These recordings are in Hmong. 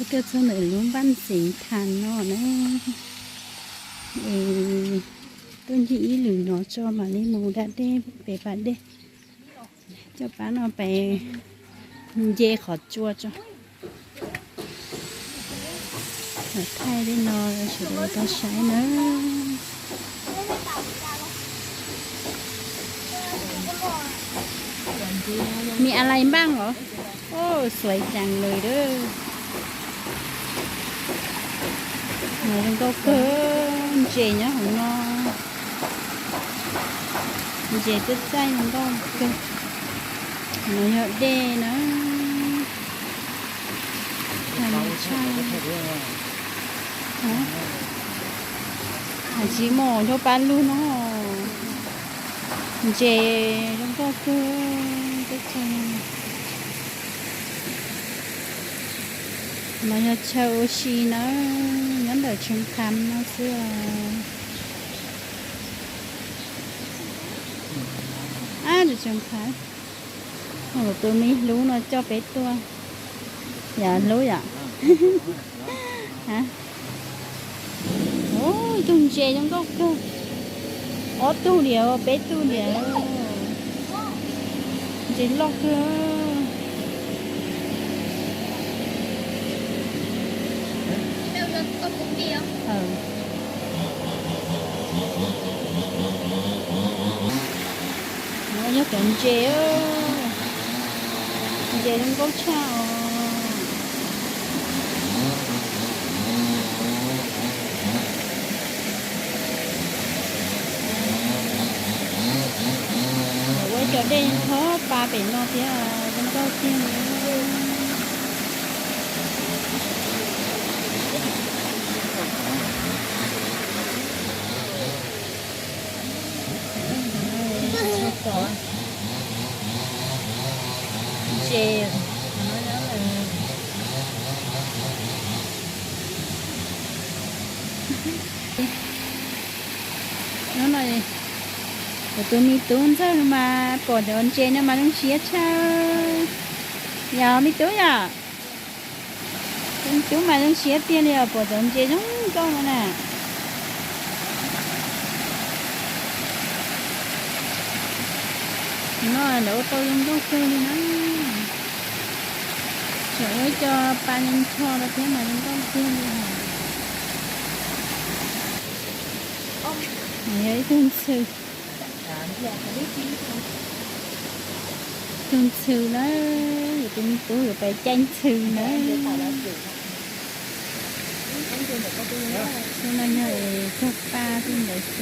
Tuaj txog ntawm lub npaj xeev Thas no na, es tuaj ncig ib lwm no tso mam li mus da dej pem pas dej, coj pab no pem nce qhov tsua tso. Thaij li no sawv daws tau saib na. Mi a lai npaj os. Oj, xuav ceev lawm dab. No zoo nkauj kawg, ntses nyob hauv no. Ntses txaij txaij zoo nkauj kawg. No yog dej na. Tsis muaj nyob pab lug no. Ntses zoo nkauj kawg. No yog chaw ua si na, nyob ntawm Tsheej Kham no xwb os. Ab, Tsheej Kham, tus me hlub no coj peb tuaj. Yog hlub yom? Ib tug ntses zoo nkauj kawg. Ob tug diam, peb tug diam. Ntses loj kawg. No yog cov ntses, ntses zoo nkauj tshaj os. Ua cov dej nrhob pa pem no thiab, zoo nkauj tiag li. Ntses. Hnub no kuv tus me tub ntxawg mas pom cov ntses no mas zoo siab tshaj. Yog me tub yom? Tus me tub mas zoo siab tiag li os, pom cov ntses zoo nkauj no na. No lawv ua tau zoo nkauj kawg li na. Tseem ua ib co pa ncho rau thiab mas zoo nkauj kawg li os. Yog ib tug ntxhw, tug ntxhw na, yus tus me tub yuav pais caij ntxhw na. Xyoo no yog cog pa tej ntawd xwb.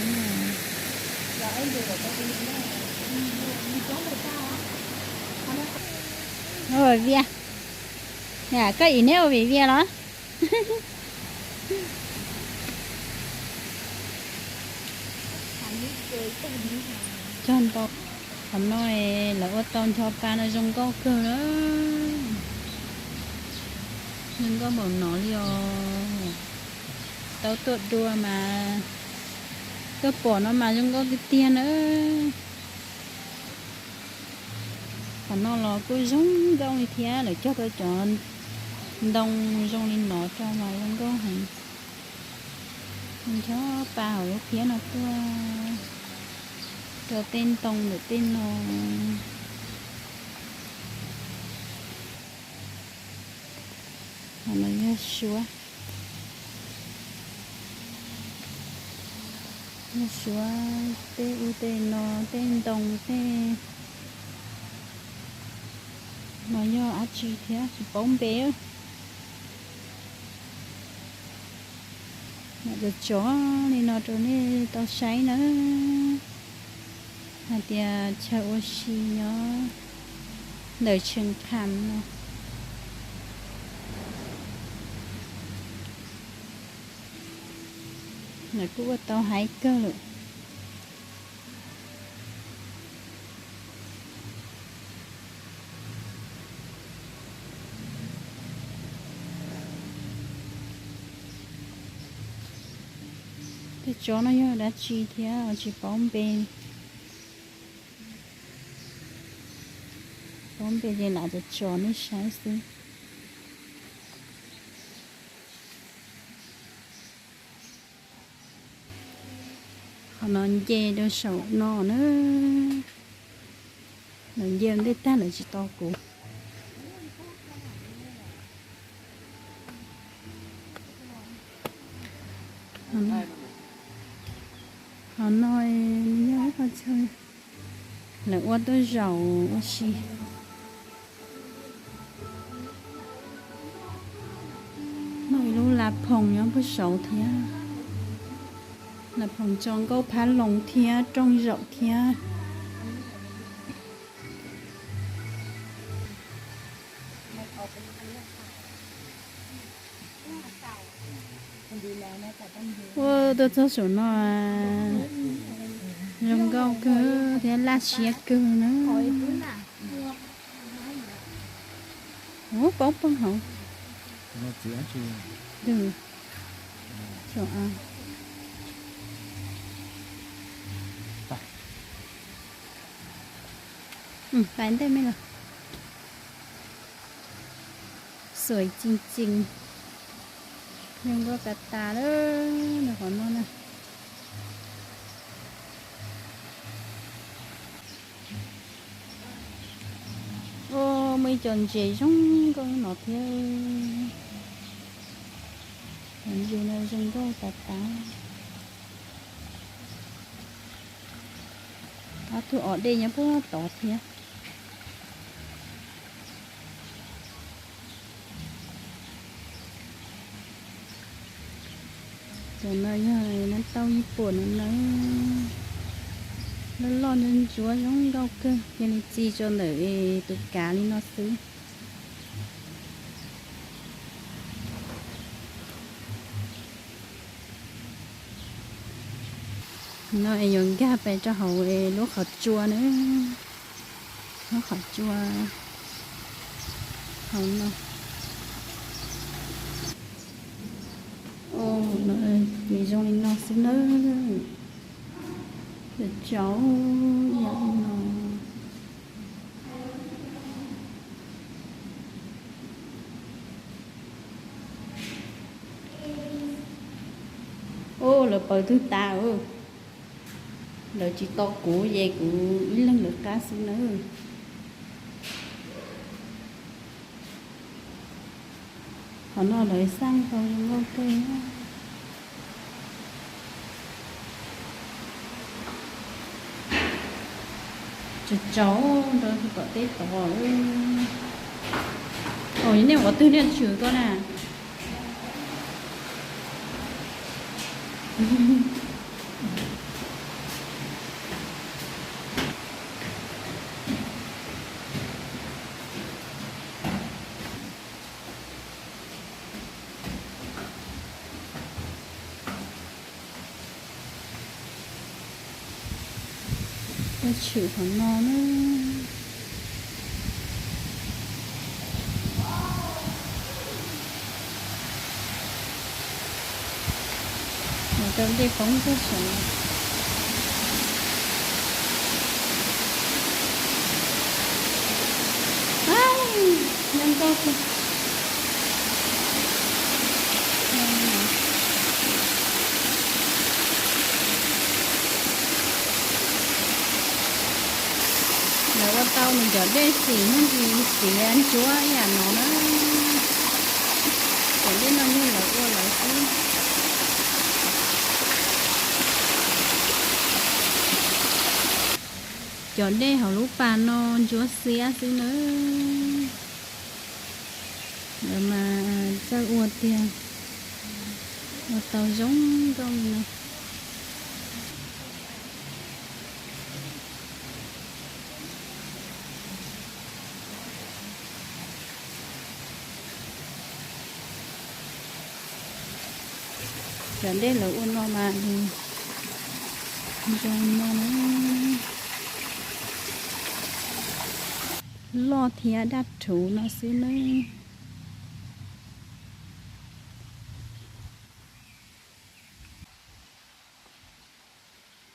Vias, koj ib neb ua vim vias los? Cog ntau. Qhov no lawv ua tau ncho pa no zoo nkauj kawg na. Zoo nkauj npaum no li os. Tau tuaj dua mas koj pom no mas zoo nkauj tiag tiag na. Qhov no los kuj zoo nkauj li thiab, lawv cog tau cov ntoo zoo li no rau mas zoo nkauj heev. Ncho pa hauv lub phiab no tuaj rau tej ntoo ntawm tej no. Qhov no yog suav, yog suav tej ub tej no, tej ntoo tej no yog dab tsi thiab tsis paub npe. Mam tsov tsov li no rau nej tau saib na, hais tias chaw ua si nyob ntawm Tsheej Kham no. Lawv kuj ua tau haib kawg lawm. Tej tsov no yog dab tsi thiab tsis paub npe. Paub npe ces lam tsov tsov nej saib xwb. No nce rau saum no na. Lawv nce ntej tag lawv tsis tos kuv. Qhov no yog ib qho chaw lawv ua tuaj zaum ua si. Muaj ib lub la phoom nyob puag saud thiab. La phoom tso nkauj phab loos thiab rooj zaum thiab. Ua tuaj txog saum no zoo nkauj kawg thiab laj siab kawg na. Ua poob poob hauv. Pais ntej me los. Xuav cing cing, zoo nkauj tas tas lawm qhov no na. Muaj ib co ntses zoo nkauj no thiab. Ntses no zoo nkauj tas tas. Ob tug os dej nyob puag tod thiab. Cov no yog nab tauj ib puas no na. Loj loj ntsuab ntsuab zoo nkauj kawg, cia li txi rau ntawm tus kav li no xwb. No es yuav nkag pais rau hauv lub qhov tsua na. Lub qhov tsua hauv no. Nws zoo li no xwb na. Tsauv yam li no. Ua lawv paws twg tas. Lawv tsis tos kuv ces kuv ib leeg lawv qab xwb na. Qhov no lawv xaj tau zoo nkauj kawg. Tsauv tsauv rau tom teb tod. Os, nej ua twg nej tshwm koj na? Tshwm qhov no na. Mus rau dej poob tuaj saud. Zoo nkauj kawg. Lawv ua tau nws cov dej xim hnub ntsis xiav ntsuab ib yam no na. Cov dej no yog lawv ua lawv xwb. Cov dej hauv lub pas no ntsuab xiab xwb na. Lawv mas txawj ua tiag, ua tau zoo nkauj li no. Cov dej lawv ua no mas zoo no na. Loj thiab daj rhuv no xwb nawb.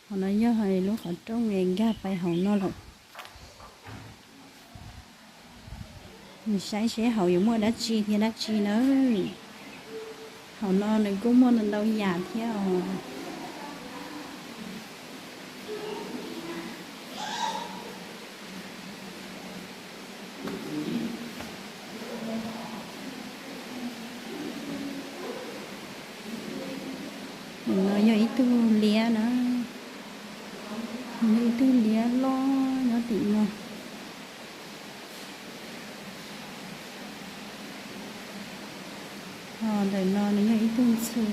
Qhov no yog lub qhov rooj es nkag pais hauv no lawm. Nws saib seb hauv yuav muaj dab tsi thiab dab tsi nawb. Hauv no nws kuj muaj ntau ntau yam thiab os. Ib tug liab na, nws yog ib tug liab loj nyob tim no. Ho ntawm no nws yog ib tug ntxhw.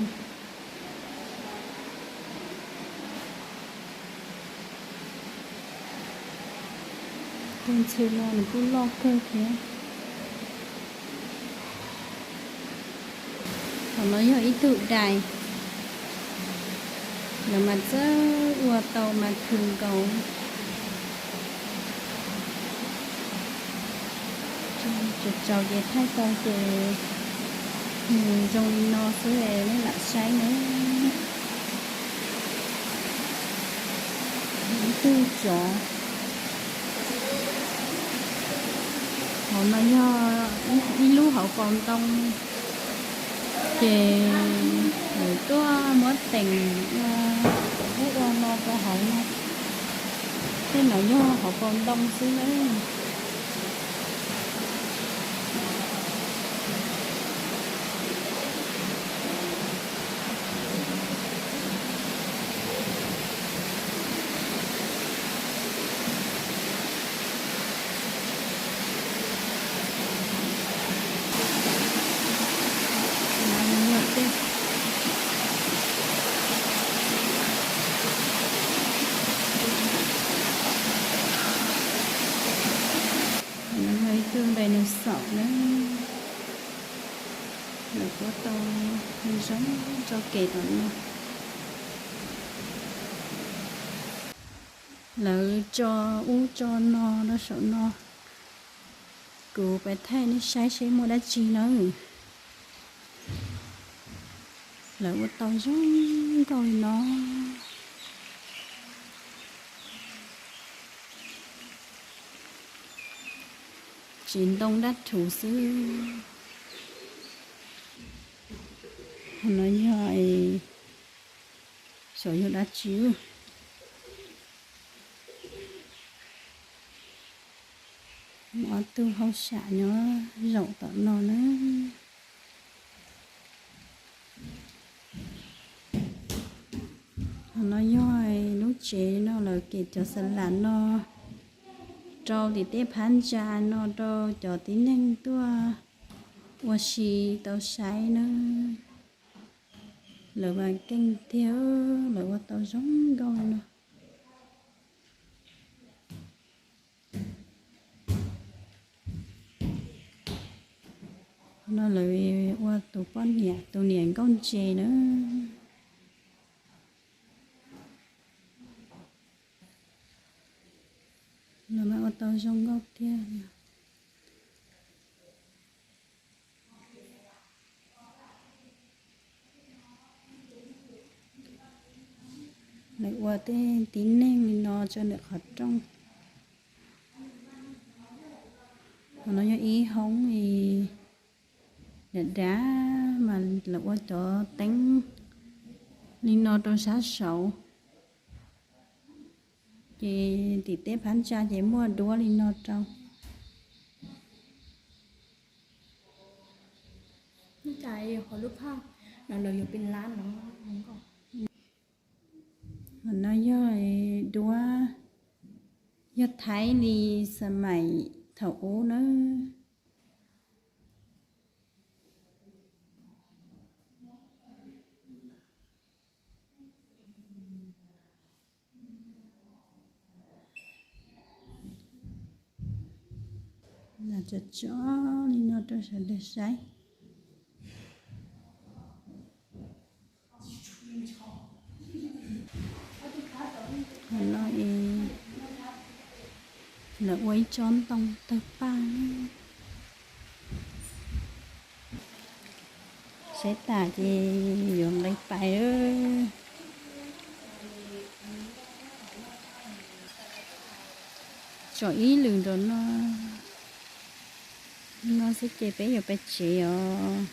Tus ntxhw no nws kuj loj kawg thiab. Thaum no yog ib tug dais, lawv mas txawj ua tau mas khwv nkaus. Tsaus tsaus ces thaij tau ces nws zoo li no xwb es nej lam saib na. Ib tug tsov. Hauv no yog ib lub hauv paus ntoo, ces lawv tuaj muab teem ua ub ua no rau hauv no. Tej no yog hauv paus ntoo xwb na. Ib tug dinosaur na, lawv kuj tau zoo tso kev tom no. Lawv tso ub tso no rau saum no. Kuv pais thaij nej saib seb muaj dab tsi nawb. Lawv ua tau zoo nkauj li no. Tsev ntoo dab rhuv xwb. Qhov no yog, xyov yog dab tsi. Ob tug hauj sam nyob zaum tom no na. Qhov no yog lub tsev no lawv kem cov xa las no rau tim tej phab ntsa no rau cov tib neeg tuaj ua si tau saib na. Lawv mas keej tiag, lawv ua tau zoo nkauj no. No lawv ua tus poj niam tus niam nkauj ntse na. Lawv mas ua tau zoo nkauj tiag. Lawv ua tej tib neeg li no tso ntawm qhov rooj. Qhov no yog ib hoob dav dav mas lawv ua cov teeb li no rau sab saud. Ces tim tej phab ntsa ces muaj duab li no rau. Qhov no yog duab, yog thaib li xa maim thaum ub na. Tso tso li no rau sawv daws saib. Qhov no es lawv ua ib tsob ntoo tawg paj. Saib tas ces yuav nqis pais. Tsom ib lwm nraum no, no xwb ces peb yuav pais tsev os.